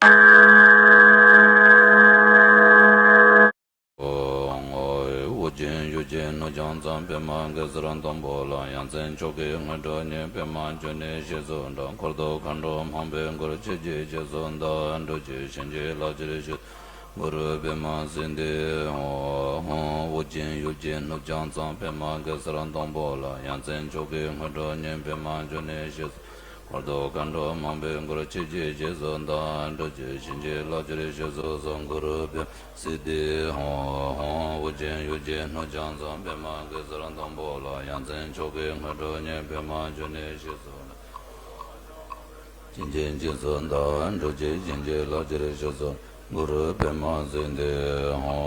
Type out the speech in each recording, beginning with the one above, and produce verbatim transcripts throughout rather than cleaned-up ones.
ཨོ། དབུ་རྒྱན་གཞུ་རྒྱན་སྣོད་བྱང་ཙམ་པདྨ་གེ་སར་དང་པོ་ལ། ཡ་མཚན་མཆོག་གི་དངོས་གྲུབ་བརྙེས། པདྨ་འབྱུང་གནས་ཞེས་སུ་གྲགས། འཁོར་དུ་མཁའ་འགྲོ་མང་པོས་བསྐོར། ཆོས་ཀྱི་རྗེས་སུ་བདག་སྒྲུབ་ཀྱིས། བྱིན་གྱིས་བརླབ་ཕྱིར་ཞུ། གུ་རུ་པདྨ་སིདྡྷི་ཧོ། དབུ་རྒྱན་གཞུ་རྒྱན་སྣོད་བྱང་ཙམ། པདྨ་གེ་སར་དང་པོ་ལ། ཡ་མཚན་མཆོག་གི་དངོས་གྲུབ་བརྙེས། པདྨ་འབྱུང་གནས་ཞེས་སུ། འཁོར་དུ་མཁའ་འགྲོ་མང་པོས་བསྐོར། ཆོས་ཀྱི་རྗེས་སུ་བདག་སྒྲུབ་ཀྱིས། བྱིན་གྱིས་བརླབ་ཕྱིར་ཞུ་གསོལ་གསོལ། གུ་རུ་པདྨ་སིདྡྷི་ཧོ། དབུ་རྒྱན་གཞུ་རྒྱན་སྣོད་བྱང་ཙམ། པདྨ་གེ་སར་དང་པོ་ལ། ཡ་མཚན་མཆོག་གི་དངོས་གྲུབ་བརྙེས། པདྨ་འབྱུང་གནས་ཞེས་སུ། བྱིན་གྱིས་རྗེས་སུ་བདག་སྒྲུབ་ཀྱིས། བྱིན་གྱིས་བརླབ་ཕྱིར་ཞུ་གསོལ། གུ་རུ་པདྨ་སིདྡྷི་ཧོ།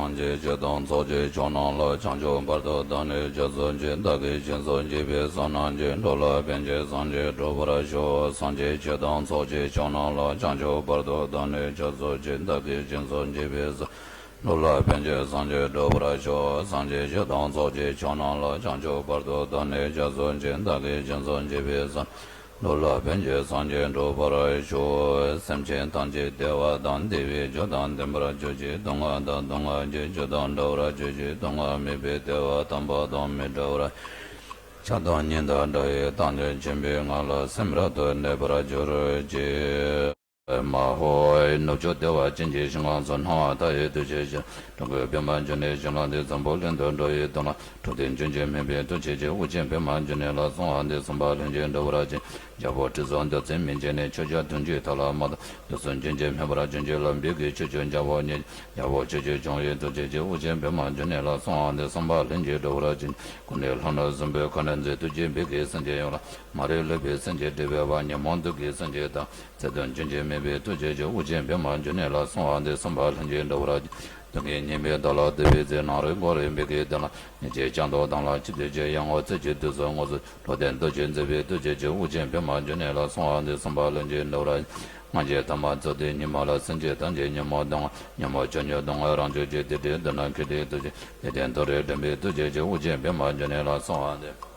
སངས་རྒྱས་ཆོས་དང་ཚོགས་ཀྱི་མཆོག་རྣམས་ལ། བྱང་ཆུབ་བར་དུ་བདག་ནི་རྗེས་སུ་མཆི། བདག་གིས་སྦྱིན་སོགས་བགྱིས་པའི་བསོད་ནམས་ཀྱིས། འགྲོ་ལ་ཕན་ཕྱིར་སངས་རྒྱས་འགྲུབ་པར་ཤོག། སངས་རྒྱས་ཆོས་དང་ཚོགས་ཀྱི་མཆོག་རྣམས་ལ། བྱང་ཆུབ་བར་དུ་བདག་ནི་རྗེས་སུ་མཆི། བདག་གིས་སྦྱིན་སོགས་བགྱིས་པའི་བསོད། འགྲོ་ལ་ཕན་ཕྱིར་སངས་རྒྱས་འགྲུབ་པར་ཤོག། སངས་རྒྱས་ཆོས་དང་ཚོགས་ཀྱི་མཆོག་རྣམས་ལ། བྱང་ཆུབ་བར་དུ་བདག་ནི་རྗེས་སུ་མཆི། བདག་གིས་སྦྱིན་སོགས་བགྱིས་པའི་བསོད། འགྲོ་ལ་ཕན་ཕྱིར་སངས་རྒྱས་འགྲུབ་པར་ཤོག། སེམས་ཅན་ཐམས་ཅད་བདེ་བ་དང་། བདེ་བའི་རྒྱུ་དང་ལྡན་པར་གྱུར་ཅིག། སྡུག་བསྔལ་དང་སྡུག་བསྔལ་གྱི་རྒྱུ་དང་བྲལ་བར་གྱུར་ཅིག། སྡུག་བསྔལ་མེད་པའི་བདེ་བ་དམ་པ་དང་མི་འབྲལ་བར། ཆགས་སྡང་གཉིས་དང་བྲལ་བའི་རྟག་ཏུ་འཆིང་བའི་ངང་ལ་སེམས་རབ་ཏུ་གནས་པར་གྱུར་ཅིག། མ་ཧོ། ནུབ་ཕྱོགས་བདེ་བ་ཅན་གྱི་ཞིང་ཁམས་སུ། སྣང་བ་མཐའ་ཡས་ཐུགས་རྗེའི་ཞིང་། སྤྲུལ་སྐུ་པདྨ་འབྱུང་གནས་ཞིང་ལ་འདུད། འཛམ་བུ་གླིང་དུ་འགྲོ་བའི་དོན་ལ། འཁྲུལ་རྟོག་འབྱུང་ཅིང་མིད་པའི་ཐུགས་རྗེ་ཅན། དབུ་ཅན་པདྨ་འབྱུང་གནས་ལ་གསོལ་བ་འདེབས། གསུམ་པ་ལྷུན་གྱིས་འགྲུབ་པར་བྱིན། རྒྱལ་པོ་ཁྲི་སྲོང་ལྡེ་བཙན་མན་ཆད་ནས། ཆོས་རྒྱལ་དུས་འཁོར་མཐའ་ལ་མ་དར། དུས་གསུམ་རྒྱུན་ཆད་མེད་པར་བྱོན་ཅིག་ལ། འབོད་སྐུལ་ཆོས་ཀྱི་རྒྱལ་པོ་ཉིད། རྒྱལ་པོ་ཆོས་ཀྱི་སྐྱོང་བའི་ཐུགས་རྗེ་ཅན། དབུ་ཅན་པདྨ་འབྱུང་གནས་ལ་གསོལ་བ་འདེབས། གསུམ་པ་ལྷུན་གྱིས་འགྲུབ་པར་བྱིན། སྐུ་ནི་ལྷོ་ནུབ་སྲིན་པོའི་ཁ་གནོན་མཛད། ཐུགས་རྗེས་འབོད་སྐུལ་སེམས་ཅན་ཡོངས་ལ། མ་རིག་ལུས་པའི་སེམས་ཅན་བསྒྲལ་བའི་དཔལ། ཉོན་མོངས་དུག་གི་སེམས་ཅན་དག། བརྩེ་གདུང་རྒྱུན་ཆད་མེད་པའི་ཐུགས་རྗེ་ཅན། དབུ་ཅན་པདྨ་འབྱུང་གནས་ལ་གསོལ་བ་འདེབས། གསུམ་པ་ལྷུན་གྱིས་འགྲུབ་པར་བྱིན། སྡུག་བསྔལ་ཉེས་པའི་བདག་ལ་བསྟོད་པའི་ཚེ། ནམ་རིག་མགོ་རིལ་འབོད་སྐུལ་གདན་ལ། ཉེས་བྱས་སྐྱོན་དུ་དང་ལ་ཆིབས་བསྒྱུར་ཅིག། ཡར་ངོ་བཅས་ཀྱི་དུས་སུ་ངོ་སོ། འགྲོ་དོན་རྟོགས་བྱེད་མཛད་པའི་ཐུགས་རྗེ་ཅན། དབུ་ཅན་པདྨ་འབྱུང་གནས་ལ་གསོལ་བ་འདེབས། གསུམ་པ་ལྷུན་གྱིས་འགྲུབ་པར་བྱིན། སྔ་ཕྱི་ཐ་མ་ཚུལ་དུ་ཉོན་མོངས་ལ། སེམས་ཅན་ཐམས་ཅད་ཉོན་མོངས་སྡུག་བསྔལ། ཉོན་མོངས་ཆོས་ཉིད་སྡུག་བསྔལ་རང་གྱུར་ཅིག། དེ་འདྲའི་དུས་ན་མཁས་གྲུབ་ཐུགས་རྗེ། ལས་དོན་མཐོ་རིས་འགྲུབ་པའི་ཐུགས་རྗེ་ཅན། དབུ་ཅན་པདྨ་འབྱུང་གནས་ལ་གསོལ་བ་འདེབས།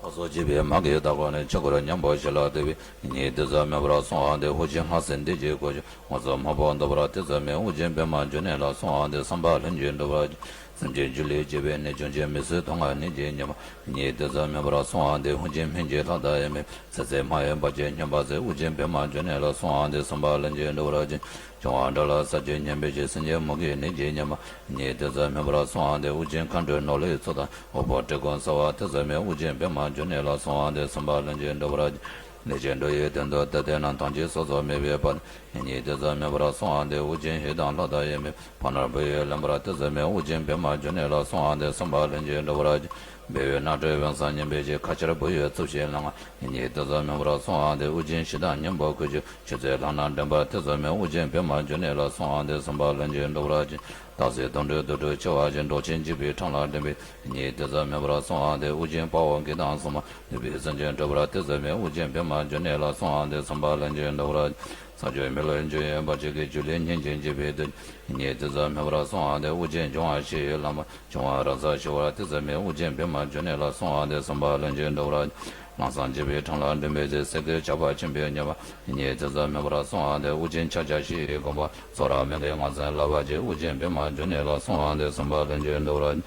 སླར་གསོ་བྱས་པའི་མ་གི་དྭགས་པོ་ནི། ཆོས་སྐུར་མཉམ་པོར་ཞི་ལ་བཏུད་པའི། ཉེ་བའི་དུས་སུ་སྨིན་པར་གསོལ་བ་འདེབས། དབུ་ཅན་ལྷ་སྲིན་སྡེ་བརྒྱད་གོ་ཆོད། ངོ་ཚ་མ་བུ་འདོར་བར་ཐེ་ཚོམ་མེད། དབུ་ཅན་པདྨ་འབྱུང་གནས་ལ་གསོལ་བ་འདེབས། གསུམ་པ་ལྷུན་གྱིས་འགྲུབ་པར་བྱིན། སེམས་ཅན་སྒྱུ་ལུས་འབྱེད་པའི་ནད་བྱུང་ཞིང་། མི་བཟོད་སྡུག་བསྔལ་ནད་ཀྱིས་ཉེན་པ། ཉེ་བའི་དུས་སུ་སྨིན་པར་གསོལ་བ་འདེབས། དབུ་ཅན་ལྷུན་གྱིས་ལྷ་དང་དབྱེར་མེད། ཚེ་ཟད་མ་ཡིན་བར་ཆད་ཉམས་པ་སེལ། དབུ་ཅན་པདྨ་འབྱུང་གནས་ལ་གསོལ་བ་འདེབས། གསུམ་པ་ལྷུན་གྱིས་འགྲུབ་པར་བྱིན། བྱུང་བ་དགྲ་ལ་ཟ་བྱེད་ཉེན་པའི་ཕྱིར། སེམས་ཅན་མུ་གེའི་ནད་ཀྱིས་ཉེན་པ། ཉེ་བའི་དུས་སུ་སྨིན་པར་གསོལ་བ་འདེབས། དབུ་ཅན་མཁའ་འགྲོའི་ནོར་ལྷའི་ཚོགས་དང་། འོད་དཔག་བྲེ་སྐོང་གསོལ་བ་ཐེ་ཚོམ་མེད། དབུ་ཅན་པདྨ་འབྱུང་གནས་ལ་གསོལ་བ་འདེབས། གསུམ་པ་ལྷུན་གྱིས་འགྲུབ་པར་བྱིན། ལས་ཅན་འགྲོ་བའི་དོན་དུ་འདོད་དེ་རྣམས། ཐམས་ཅད་སོ་སོར་མེད་པའི་དཔལ། ཉེ་བའི་དུས་སུ་སྨིན་པར་གསོལ་བ་འདེབས། དབུ་ཅན་ཡི་དམ་ལྷ་དང་དབྱེར་མེད། བར་སྣང་བུ་ཡིས་བརླན་པར་ཐེ་ཚོམ་མེད། དབུ་ཅན་པདྨ་འབྱུང་གནས་ལ་གསོལ་བ་འདེབས། གསུམ་པ་ལྷུན་གྱིས་འགྲུབ་པར་བྱིན། སྦས་པའི་རྣམ་འདྲེན་འོད་བཟང་ཉེན་པའི་ཕྱིར། ཁ་ཆར་བུ་ཡིས་བཙུགས་ཤིང་ལངས། ཉེ་བའི་དུས་སུ་སྨིན་པར་གསོལ་བ་འདེབས། དབུ་ཅན་ཞི་དམ་སྙིང་པོ་ཁུ་བྱུག། ཆོས་སྲིད་ལྷ་རྣམས་འདྲེན་པར་ཐེ་ཚོམ་མེད། དབུ་ཅན་པདྨ་འབྱུང་གནས་ལ་གསོལ་བ་འདེབས། གསུམ་པ་ལྷུན་གྱིས་འགྲུབ་པར་བྱིན། སྟག་གཟིག་དུང་སྒྲོན་དུག་སྦྲུལ་མཆེ་བ་ཅན། འབྲོག་ཆེན་འཇིགས་པའི་འཕྲང་ལ་འདྲེན་པའི། ཉེ་བའི་དུས་སུ་སྨིན་པར་གསོལ་བ་འདེབས། དབུ་ཅན་དཔའ་བོ་བགེགས་དང་སྲུང་མ། ནུབ་པའི་སེམས་ཅན་སྒྲོལ་བར་ཐེ་ཚོམ་མེད། དབུ་ཅན་པདྨ་འབྱུང་གནས་ལ་གསོལ་བ་འདེབས། གསུམ་པ་ལྷུན་གྱིས་འགྲུབ་པར་བྱིན། ས་ཆུ་མེ་རླུང་འབྱུང་བའི་བར་ཆད་ཀྱིས། སྒྱུ་ལུས་ཉེན་ཅིང་འཇིགས་པའི་དུས། ཉེ་བའི་དུས་སུ་སྨིན་པར་གསོལ་བ་འདེབས། དབུ་ཅན་འབྱུང་བ་བཞི་ཡི་ལྷ་མོ། འབྱུང་བ་རང་སར་ཞི་བར་ཐེ་ཚོམ་མེད། དབུ་ཅན་པདྨ་འབྱུང་གནས་ལ་གསོལ་བ་འདེབས། གསུམ་པ་ལྷུན་གྱིས་འགྲུབ་པར་བྱིན། ལམ་སྲང་འཇིགས་པའི་འཕྲང་ལ་འདྲེན་པའི་ཚེ། སེར་སྐྱའི་ཆར་པ་ཆེན་པོས་ཉེན་པ། ཉེ་བའི་དུས་སུ་སྨིན་པར་གསོལ་བ་འདེབས། དབུ་ཅན་ཕྱག་རྒྱ་བཞི་ཡི་དགོངས་པ། ཚོགས་རབ་མན་ངག་གི་ངག་ཚན་བསླབ་པ་ཆེ། དབུ་ཅན་པདྨ་འབྱུང་གནས་ལ་གསོལ་བ་འདེབས། གསུམ་པ་ལྷུན་གྱིས་འགྲུབ་པར་བྱིན།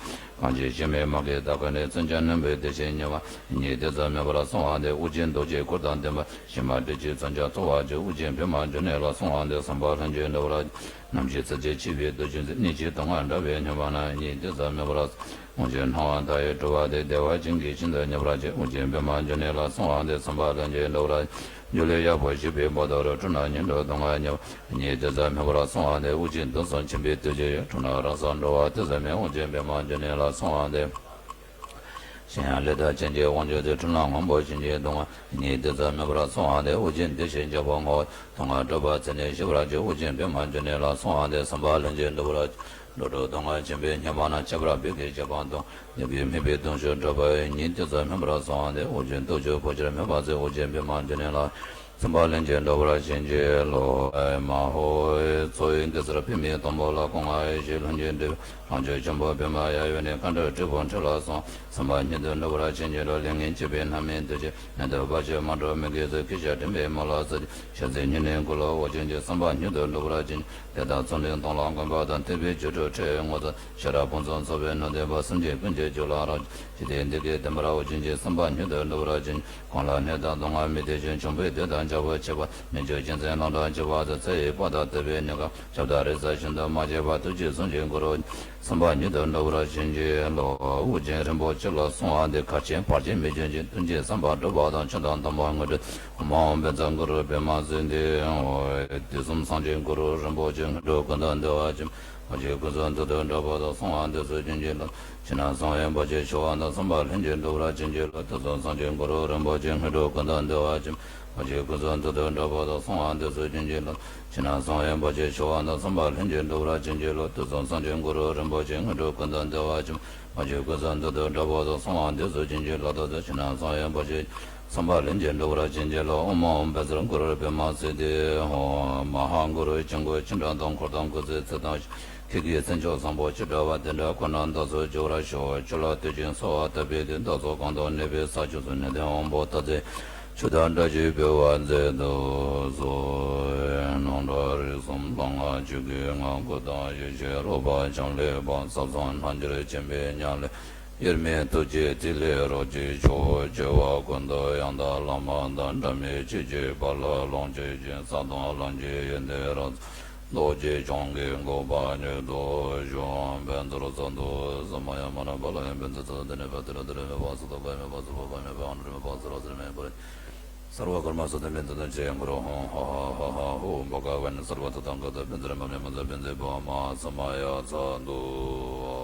གང་ཞིག་གཞི་མེད་མ་གི་དྭགས་པོ་ནི། བཙུན་ཆུང་རྣོན་པོའི་སྡེ་བཞིས་ཉེན་པ། ཉེ་བའི་དུས་སུ་སྨིན་པར་གསོལ་བ་འདེབས། དབུ་ཅན་རྡོ་རྗེའི་གུར་དང་ལྡན་པ། གཞི་མ་བྲལ་གྱི་བཙན་སྐྱོགས་ཚོགས་པ་ཆེ། དབུ་ཅན་པདྨ་འབྱུང་གནས་ལ་གསོལ་བ་འདེབས། གསུམ་པ་ལྷུན་གྱིས་འགྲུབ་པར་བྱིན། ནམ་ཞིག་ཚེ་གཅིག་འཆི་བའི་དུས་བྱུང་ཚེ། གནས་གཅིག་སྡུག་བསྔལ་འདྲ་བས་ཉེན་པ་ན། ཉེ་བའི་དུས་སུ་སྨིན་པར། དབུ་ཅན་སྣང་བ་མཐའ་ཡས་གྲུབ་པ་སྟེ། བདེ་བ་ཅན་གྱི་ཞིང་དུ་ཉེན་པར་བྱེད། དབུ་ཅན་པདྨ་འབྱུང་གནས་ལ་གསོལ་བ་འདེབས། གསུམ་པ་ལྷུན་གྱིས་འགྲུབ་པར་བྱིན། སྒྱུ་ལུས་ཡག་པོ་ཞིག་པའི་འབུར་དོ་རུ། འཁྲུལ་སྣང་ཉིད་དུ་སྡུག་བསྔལ་ཉེན་པ། ཉེ་བའི་དུས་སུ་སྨིན་པར་གསོལ་བ་འདེབས། དབུ་ཅན་དུག་གསུམ་འཆིང་བའི་དུས་བྱུང་ཡོད། འཁྲུལ་སྣང་རང་སར་འགྲོལ་བར་ཐེ་ཚོམ་མེད། དབུ་ཅན་པདྨ་འབྱུང་གནས་ལ་གསོལ་བ་འདེབས། གཞན་ཡང་ལས་དང་རྐྱེན་གྱི་དབང་བྱུང་ཚེ། འཁྲུལ་སྣང་ངང་པོ་ཞི་ཞིང་སྡུག་བསྔལ། ཉེ་བའི་དུས་སུ་སྨིན་པར་གསོལ་བ་འདེབས། དབུ་ཅན་བདེ་གཤེགས་རྒྱལ་པོ་ངོ་བོ། སྡུག་བསྔལ་སྒྲོལ་བ་ཚེ་ནས་ཞི་བར་བྱེད། དབུ་ཅན་པདྨ་འབྱུང་གནས་ལ་གསོལ་བ་འདེབས། གསུམ་པ་ལྷུན་གྱིས་འགྲུབ་པར་བྱིན། འགྲོ་དྲུག་སྡུག་བསྔལ་ཆེན་པོས་ཉེན་པ་ན། ཁྱབ་པར་བོད་ཀྱི་རྗེ་འབངས་དང་། ནུབ་ཀྱི་མུན་པའི་གདུང་ཤུགས་སྒྲོལ་བ་ཡི། ཉེ་བའི་དུས་སུ་སྨིན་པར་གསོལ་བ་འདེབས། དབུ་ཅན་དུག་ཆུ་འབོ་ཕྱིར་མེད་པར་བྱེད། དབུ་ཅན་པདྨ་འབྱུང་གནས་ལ། སེམས་དཔའ་ལྷན་ཅིག་འགྲོ་བར་བྱིན་གྱིས་རློབས། མ་ཧོ། ཚོགས་དབུས་གེ་སར་པདྨའི་དུམ་བུ་ལ། སྐུ་ལྔ་ཡེ་ཤེས་ལྷུན་གྱིས་གྲུབ་པའི། རང་བྱུང་ཆེན་པོ་པདྨ་ཡབ་ཡུམ་ནས། མཁའ་འགྲོ་དྲིལ་བུ་ཁྲི་ལ་གསོལ། སེམས་དཔའ་ཉིད་དུ་འགྲུབ་པར་བྱིན་གྱིས་རློབས། ལས་ངན་བཅས་པའི་རྣམ་སྨིན་འདུལ་བྱེད། ནད་གདོན་བར་ཆད་མ་འགྲོ་མི་དགེ་ཚོགས། སྐུ་ཞབས་དྲན་པས་མོལ་ལ་གསོལ། ཞལ་གཟིགས་ཉི་མའི་གུ་ལུ་འོད་ཅན་གྱིས། སེམས་དཔའ་ཉིད་དུ་འགྲུབ་པར་བྱིན། དེ་དག་ཚོགས་འདུས་དོན་ལ་མགོན་པོ་དང་། ཐེག་པའི་སྒྱུ་འཕྲུལ་ཁྲིད་ངོ་མཚར། ཤེས་རབ་ཕུན་སུམ་ཚོགས་པའི་སྣང་བརྟན་པ། སེམས་ཅན་ཀུན་གྱི་རྒྱུད་ལ་རག་ཅིང་། ཞི་བདེ་བདེ་སྐྱིད་ལྡན་པར་འོད་ཅན་གྱིས། སེམས་དཔའ་ཉིད་དུ་འགྲུབ་པར་བྱིན། གང་ལ་ནད་དང་སྡུག་བསྔལ་མི་བདེ་ཞིང་། འབྱུང་པོའི་དུག་དང་བྱ་བ་ཆད་པ། མི་འཇིགས་གཅན་གཟན་གླང་དང་བཅས་པ་དང་། ཚེ་ཡི་དཔའ་དང་དད་པའི་ནད་ཀྱང་། ཞབས་དང་རིག་རྩལ་ཤིན་ཏུ་མ་མཆིས་པ། ཐུགས་རྗེས་བཟུང་ཞིང་གུ་རུ། སེམས་དཔའ་ཉིད་དུ་འགྲུབ་པར་བྱིན་གྱིས་རློབས། དབུ་རྒྱན་རིན་པོ་ཆེ་ལ་གསོལ་བ་འདེབས། གར་ཆེན་བར་ཆད་མི་འབྱུང་ཅིང་། ལྟུང་བྱེད་བསམ་པ་འགྲུབ་པ་དང་། མཆུ་དང་འདམ་བག་དངོས་གྲུབ། ཨོཾ་ཨཱཿཧཱུྃ་བཛྲ་གུ་རུ་པདྨ་སིདྡྷི་ཧཱུྃ། དུས་གསུམ་སངས་རྒྱས་གུ་རུ་རིན་པོ་ཆེ། དངོས་གྲུབ་ཀུན་ཏུ་བདེ་བ་ཅན། མ་གཅིག་ཀུན་བཟང་མཐུ་སྟོབས་འདྲ་པོ་དང་། གསོལ་བ་འདེབས་སོ་བྱིན་གྱིས་རློབས། ཕྱི་ནང་གསང་བའི་བར་ཆད་ཞི་བ་དང་། སེམས་དཔའ་ལྷན་ཅིག་འགྲུབ་པར་བྱིན་གྱིས་རློབས། དུས་གསུམ་སངས་རྒྱས་གུ་རུ་རིན་པོ་ཆེ། དངོས་གྲུབ་ཀུན་ཏུ་བདེ་བ་ཅན། མ་གཅིག་ཀུན་བཟང་མཐུ་སྟོབས་འདྲ་པོ་དང་། གསོལ་བ་འདེབས་སོ་བྱིན་གྱིས་རློབས། ཕྱི་ནང་གསང་བའི་བར་ཆད་ཞི་བ་དང་། སེམས་དཔའ་ལྷན་ཅིག་འགྲུབ་པར་བྱིན་གྱིས་རློབས། དུས་གསུམ་སངས་རྒྱས་གུ་རུ་རིན་པོ་ཆེ། དངོས་གྲུབ་ཀུན་ཏུ་བདེ་བ་ཅན། མ་གཅིག་ཀུན་བཟང་མཐུ་སྟོབས་འདྲ་པོ་དང་། གསོལ་བ་འདེབས་སོ་བྱིན་གྱིས་རློབས། ད་ལྟ་ཕྱི་ནང་གསང་བའི་བར་ཆད། སེམས་དཔའ་ལྷན་ཅིག་འགྲུབ་པར་བྱིན་གྱིས་རློབས། ཨོཾ་ཨཱཿཧཱུྃ་བཛྲ་གུ་རུ་པདྨ་སིདྡྷི་ཧཱུྃ། མ་ཧཱ་གུ་རུ་ཆེན་པོ་ཆེ་དགྲ་སྡང་འཁོར་དང་སྐུལ་ཚིག་ཚེ་དང་ཤི། ཁྱེད་ཀྱི་སེམས་མཆོག་བཟང་པོ་ཅི་འདྲ་བ། དེ་འདྲ་ཁོ་ན་བདག་སོགས་སྐྱོབ་པར་ཤོག། ཆོས་ལ་གཏད་ཅིང་གསོལ་བ་བཏབ་པའི་མཐུས། བདག་སོགས་གང་དུ་གནས་པའི་ས་ཕྱོགས་སུ། ནད་དང་དབང་པོ་མཐའ་ཡས་ཆོས་དང་བཀྲ་ཤིས་འཕེལ་བར་མཛད་དུ་གསོལ། སྣང་གྲགས་རིག་གསུམ་ལྷ་སྔགས་ཆོས་ཀྱི་ངང་། སྐུ་དང་ཡེ་ཤེས་རོལ་པ་འཆང་ལས་སྤངས། ཟབ་གསང་རྣལ་འབྱོར་ཆེན་པོའི་ཉམས་ལེན། དབྱེར་མེད་ཐུགས་རྗེའི་ཐིག་ལེ་རོ་གཅིག་ཆོས། སྐྱེ་བ་ཀུན་ཏུ་ཡང་དག་བླ་མ་དང་། འབྲལ་མེད་ཆོས་ཀྱི་དཔལ་ལ་ལོངས་སྤྱོད་ཅིང་། ས་དང་ལམ་གྱི་ཡོན་ཏན་རབ་རྫོགས། རྡོ་རྗེ་འཆང་གི་གོ་འཕང་མྱུར་དུ་ཤོག། བཛྲ་སཏྭ་ཛཾ་ཛཾ་ཛཱ་མཱ་ཡ་མ་ན་པཱ་ལ་ཡ། བཛྲ་སཏྭ་ཛ་ཏེ་ནེ་བ་ཏེ་ན་ཏེ་རེ་མེ་བ་སུ་ཏོ་ག་མེ་བ་སུ་བ་ག་མེ་བ་ཨ་ན་རེ་མེ་བ་སུ་ར་ཏེ་རེ་མེ་བ་རེ། སརྦ་ཀརྨ་སུ་དམ་པའི་མཐུ་དང་བཅས། གུ་རུ་ཧཱུྃ་ཧ་ཧ་ཧ་ཧ་ཧཱུྃ། བྷ་ག་ཝ་ནི་སརྦ་ཏ་ཐཱ་ག་ཏ། བཛྲ་མ་ཎི་མཉྫུ་ལྷ་བཛྲ་པཱ་མ་ས་མ་ཡ་ཙྪ་དུ་